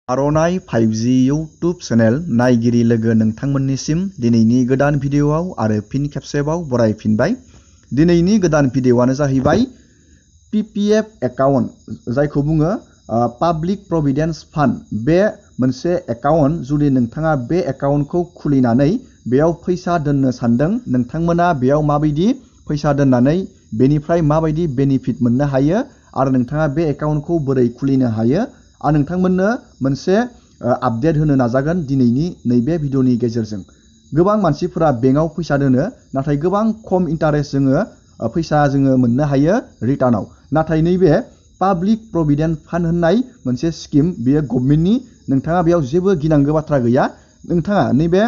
आर'नाइ 5G YouTube channel नायगिरि लोगो नोंथांमोननिसिम दिनैनि गोदान भिडिअ'आव आरो फिन खेबसेबाव बरायफिनबाय। दिनैनि गोदान भिडिअ'आनो जाहैबाय PPF एकाउन्ट जायखौ बुङो पाब्लिक प्रभिडेन्स फान्ड। बे मोनसे एकाउन्ट, जुदि नोंथाङा बे एकाउन्टखौ खुलिनानै बेयाव फैसा दोननो सानदों, नोंथांमोना बेयाव माबायदि फैसा दोननानै बेनिफ्राय माबायदि बेनिफिट मोननो हायो आरो नोंथाङा बे एकाउन्टखौ बोरै खुलिनो हायो, आं नोंथांमोननो मोनसे आपडेट होनो नाजागोन दिनैनि नैबे भिडिअनि गेजेरजों। गोबां मानसिफोरा बेंकआव फैसा दोनो, नाथाय गोबां खम इन्टारेस्ट फैसा मोननो हायो रिटार्नाव। नाथाय नैबे पाब्लिक प्रभिडेन्ट फान्ड होननाय मोनसे स्किम, बेयो गभर्नमेन्टनि, नोंथाङा बेयाव जेबो गिनांगौ बाथ्रा गैया। नोंथाङा नैबे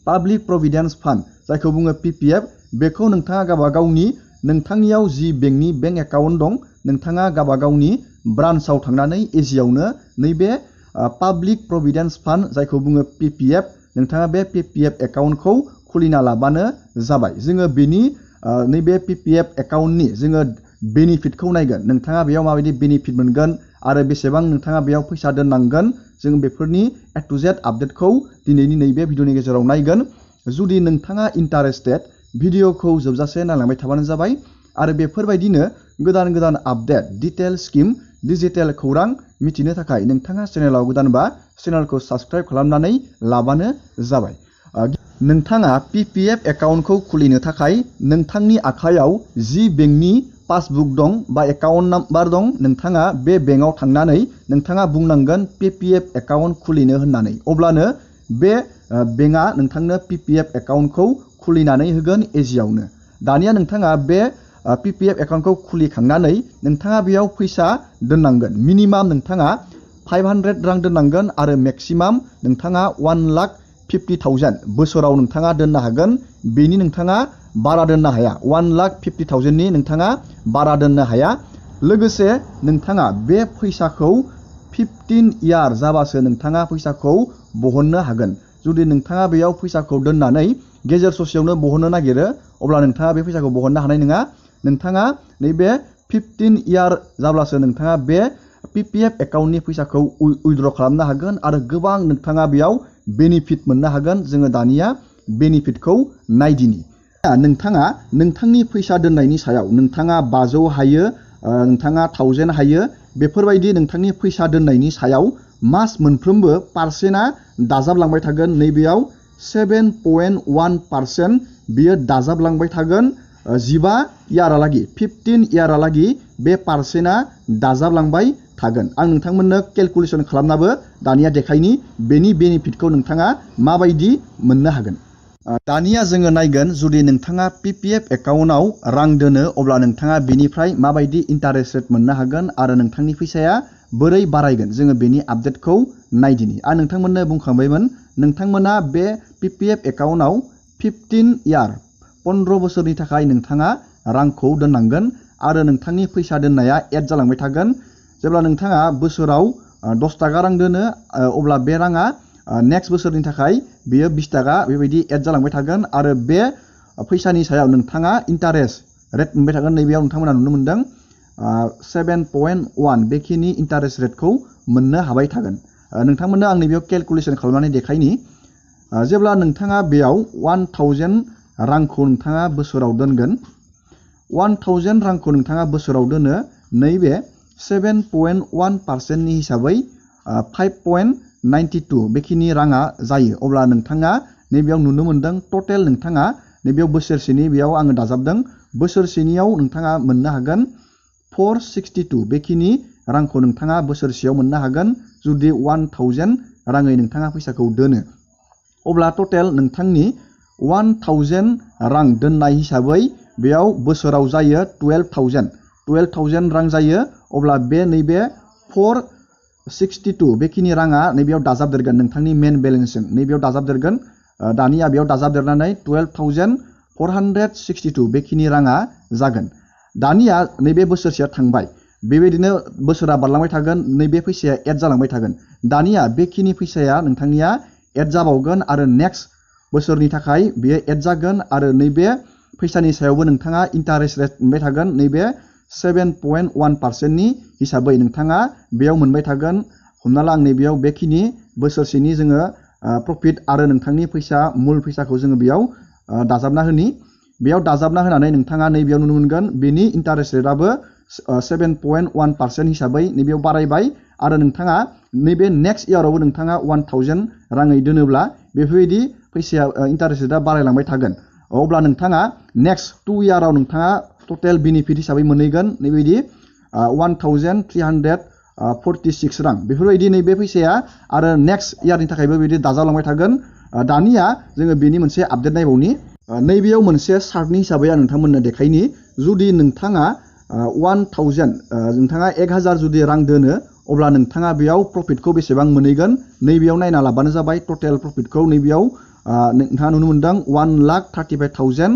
पाब्लिक प्रभिडेन्स फान्ड जायखौ बुङो PPF, बेखौ नोंथाङा गावबा गावनि नोंथांनियाव जि बेंकनि बेंक एकाउन्ट दं, नोंथाङा गावबा गावनि ब्रान्चआव थांनानै इजियावनो नैबे पाब्लिक प्रभिडेन्स फान्ड जायखौ बुङो PPF, नोंथाङा बे PPF एकाउन्टखौ खुलिना लाबानो जाबाय। जोङो बेनि नैबे PPF एकाउन्टनि बेनिफिटखौ नायगोन। नोंथाङा बेयाव माबायदि बेनिफिट मोनगोन आरो बेसेबां नोंथाङा बेयाव फैसा दोननांगोन, जों बेफोरनि A to Z आपडेटखौ दिनैनि नैबे भिडिअनि गेजेराव नायगोन। जुदि नोंथाङा इन्टारेस्टेड, भिडिअखौ जोबजासे नायलांबाय थाबानो जाबाय आरो बेफोरबायदिनो गोदान गोदान आपडेट, डिटेल स्किम, डिजिटेल खौरां मिथिनो थाखाय नोंथाङा चेनेलाव गोदानबा चेनेलखौ साबस्क्राइब खालामनानै लाबानो जाबाय। नोंथाङा PPF एकाउन्टखौ खुलिनो थाखाय नोंथांनि आखायाव जि बेंकनि पासबुक दं बा एकाउन्ट नाम्बार दं, नोंथाङा बे बेंकआव थांनानै नोंथाङा बुंनांगोन PPF एकाउन्ट खुलिनो होननानै। अब्लानो बे बेंकआ नोंथांनो PPF एकाउन्टखौ खुलिनानै होगोन इजियावनो। दानिया नोंथाङा बे PPF एकाउन्टखौ खुलिखांनानै नोंथाङा बेयाव फैसा दोननांगोन। मिनिमाम नोंथाङा 500 रां दोननांगोन आरो मेक्सिमाम नोंथाङा 1,50,000 बोसोराव नोंथाङा दोननो हागोन। बेनि नोंथाङा बारा दोननो हाया। 1,50,000नि नोंथाङा बारा दोननो हाया। लोगोसे नोंथाङा बे फैसाखौ 15 इयार जाबासो नोंथाङा फैसाखौ बहननो हागोन। जुदि नोंथाङा बेयाव फैसाखौ दोननानै गेजेर ससेयावनो बहननो नागिरो, अब्ला नोंथाङा बे फैसाखौ बहननो हानाय नङा। नोंथाङा नैबे 15 इयार जाब्लासो नोंथाङा बे PPF एकाउन्टनि फैसाखौ उइथड्र खालामनो हागोन आरो गोबां नोंथाङा बेयाव बेनिफिट मोननो हागोन। जोङो दानिया बेनिफिटखौ नायदिनि। नोंथाङा नोंथांनि फैसा दोननायनि सायाव, नोंथाङा 500 हायो, नोंथाङा 1000 हायो, बेफोरबायदि नोंथांनि फैसा दोननायनि सायाव मास मोनफ्रोमबो पारसेन्टआ दाजाबलांबाय थागोन। नैबेयाव 7.1% बियो दाजाबलांबाय थागोन। 15 इयारहालागै, 15 इयारहालागै बे पारसेन्टआ दाजाबलांबाय थागोन। आं नोंथांमोननो केलकुलेसन खालामनाबो दानिया देखायनि बेनि बेनिफिटखौ नोंथाङा माबायदि मोननो हागोन। दानिया जोङो नायगोन, जुदि नोंथाङा PPF एकाउन्टआव रां दोनो, अब्ला नोंथाङा बेनिफ्राय माबायदि इन्टारेस्ट रेट मोननो हागोन आरो नोंथांनि फैसाया बोरै बारायगोन, जोङो बेनि आपडेटखौ नायदिनि। आं नोंथांमोननो बुंखांबायमोन, नोंथांमोना बे PPF एकाउन्टआव 15 इयार 15 बोसोरनि थाखाय नोंथाङा रांखौ दोननांगोन आरो नोंथांनि फैसा दोननाया एड जालांबाय थागोन। जेब्ला नोंथाङा बोसोराव 10 थाखा रां दोनो, अब्ला बे राङा नेक्स्ट बोसोरनि थाखाय बेयो 20 थाखा बेबायदि एड जालांबाय थागोन आरो बे फैसानि सायाव नोंथाङा इन्टारेस्ट रेट मोनबाय थागोन। नैबेयाव नोंथांमोना नुनो मोनदों 7.1 बेखिनि इन्टारेस्ट रेटखौ मोननो हाबाय थागोन। नोंथांमोननो आं नैबेयाव केलकुलेसन खालामनानै देखायनि। जेब्ला नोंथाङा बेयाव 1000 रांखौ नोंथाङा बोसोराव दोनगोन, 1000 रांखौ नोंथाङा बोसोराव दोनो, नैबे 7.1%नि हिसाबै 5.92 बेखिनि राङा जायो। अब्ला नोंथाङा नैबेयाव नुनो मोनदों टटेल नोंथाङा नैबेयाव बोसोरसेनि बेयाव आङो दाजाबदों, बोसोरसेनियाव नोंथाङा मोननो हागोन 462 बेखिनि रांखौ नोंथाङा बोसोरसेयाव मोननो हागोन। जुदि 1000 राङै नोंथाङा फैसाखौ दोनो, अब्ला टटेल नोंथांनि 1000 रां दोननाय हिसाबै बेयाव बोसोराव जायो 12,000 रां जायो। अब्ला बे नैबे 462 बेखिनि राङा नैबेयाव दाजाबदेरगोन नोंथांनि मेन बेलेन्सजों, नैबेयाव दाजाबदेरगोन। दानिया बेयाव दाजाबदेरनानै 12,462 बेखिनि राङा जागोन। दानिया नैबे बोसोरसेया थांबाय, बेबायदिनो बोसोरा बारलांबाय थागोन, नैबे फैसाया एड जालांबाय थागोन। दानिया बेखिनि फैसाया नोंथांनिया एड जाबावगोन आरो नेक्स्ट बोसोरनि थाखाय बेयो एड जागोन आरो नैबे फैसानि सायावबो नोंथाङा इन्टारेस्ट रेट मोनबाय थागोन। नैबे 7.1%नि हिसाबै नोंथाङा बेयाव मोनबाय थागोन हमना ला आं नैबेयाव बेखिनि बोसोरसेनि जोङो प्रफिट आरो नोंथांनि फैसा मुल फैसाखौ जोङो बेयाव दाजाबना होनि बेयाव दाजाबना होनानै नोंथाङा नैबेयाव नुनो मोनगोन बेनि इन्टारेस्ट रेटआबो 7.1% हिसाबै नैबेयाव बारायबाय आरो नोंथाङा नैबे नेक्स्ट इयारावबो नोंथाङा 1000 राङै दोनोब्ला बेफोरबायदि फैसाया इन्टारेस्ट रेटआ बारायलांबाय थागोन अब्ला नोंथाङा नेक्स्ट 2 इयाराव नोंथाङा टटेल बेनिफिट हिसाबै मोनहैगोन नैबायदि 1346 रां बेफोरबायदि नैबे फैसाया आरो नेक्स्ट इयारनि थाखायबो बिदि दाजाबलांबाय थागोन दानिया जोङो बेनि मोनसे आपडेट नायबावनि नैबेयाव मोनसे चार्टनि हिसाबै आं नोंथांमोननो देखायनि जुदि नोंथाङा 1000 नोंथाङा 1000 जुदि रां दोनो अब्ला नोंथाङा बेयाव प्रफिटखौ बेसेबां मोनहैगोन नैबेयाव नायना लाबानो जाबाय टटेल प्रफिटखौ नैबेयाव नोंथाङा नुनो मोनदों 1,35,000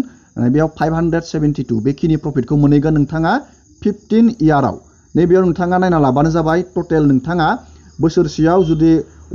बेयाव 572 बेखिनि प्रफिटखौ मोनहैगोन नोंथाङा 15 इयाराव नैबेयाव नोंथाङा नायना लाबानो जाबाय टटेल नोंथाङा बोसोरसेयाव जुदि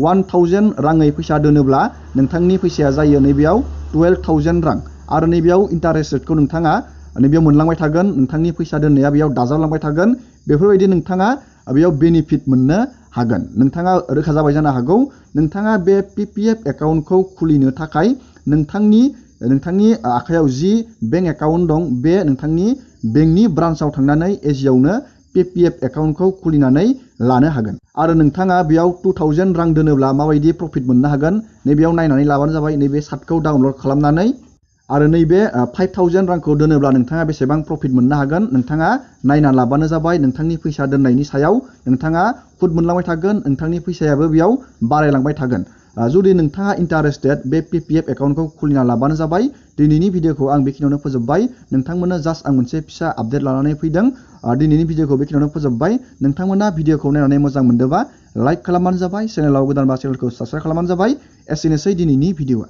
1000 राङै फैसा दोनोब्ला नोंथांनि फैसाया जायो नैबेयाव 12,000 रां आरो नैबेयाव इन्टारेस्ट रेटखौ नोंथाङा नैबेयाव मोनलांबाय थागोन नोंथांनि फैसा दोननाया बेयाव दाजाबलांबाय थागोन बेफोरबायदि नोंथाङा बेयाव बेनिफिट मोननो हागोन नोंथाङा रोखा जाबाय जानो हागौ नोंथाङा बे PPF एकाउन्टखौ खुलिनो थाखाय नोंथांनि आखायाव जि बेंक एकाउन्ट दं बे नोंथांनि बेंकनि ब्रान्चआव थांनानै एजिआवनो PPF एकाउन्टखौ खुलिनानै लानो हागोन आरो नोंथाङा बेयाव 2000 रां दोनोब्ला माबायदि प्रफिट मोननो हागोन नैबेयाव नायनानै लाबानो जाबाय नैबे चार्टखौ डाउनलड खालामनानै आरो नैबे 5000 रांखौ दोनोब्ला नोंथाङा बेसेबां प्रफिट मोननो हागोन नोंथाङा नायना लाबानो जाबाय नोंथांनि फैसा दोननायनि सायाव नोंथाङा खुद मोनलांबाय थागोन नोंथांनि फैसायाबो बेयाव बारायलांबाय थागोन जुदि नोंथाङा इन्टारेस्टेड बे PPF एकाउन्टखौ खुलिना लाबानो जाबाय दिनैनि भिडिअखौ आं बेखिनियावनो फोजोबबाय नोंथांमोननो जास्ट आं मोनसे फिसा आपडेट लानानै फैदों दिनैनि भिडिअखौ बेखिनियावनो फोजोबबाय नोंथांमोना भिडिअखौ नायनानै मोजां मोनदोंबा लाइक खालामबानो जाबाय चेनेलाव गोदानबा चेनेलखौ साबस्क्राइब खालामबानो जाबाय एसेनोसै दिनैनि भिडिअआ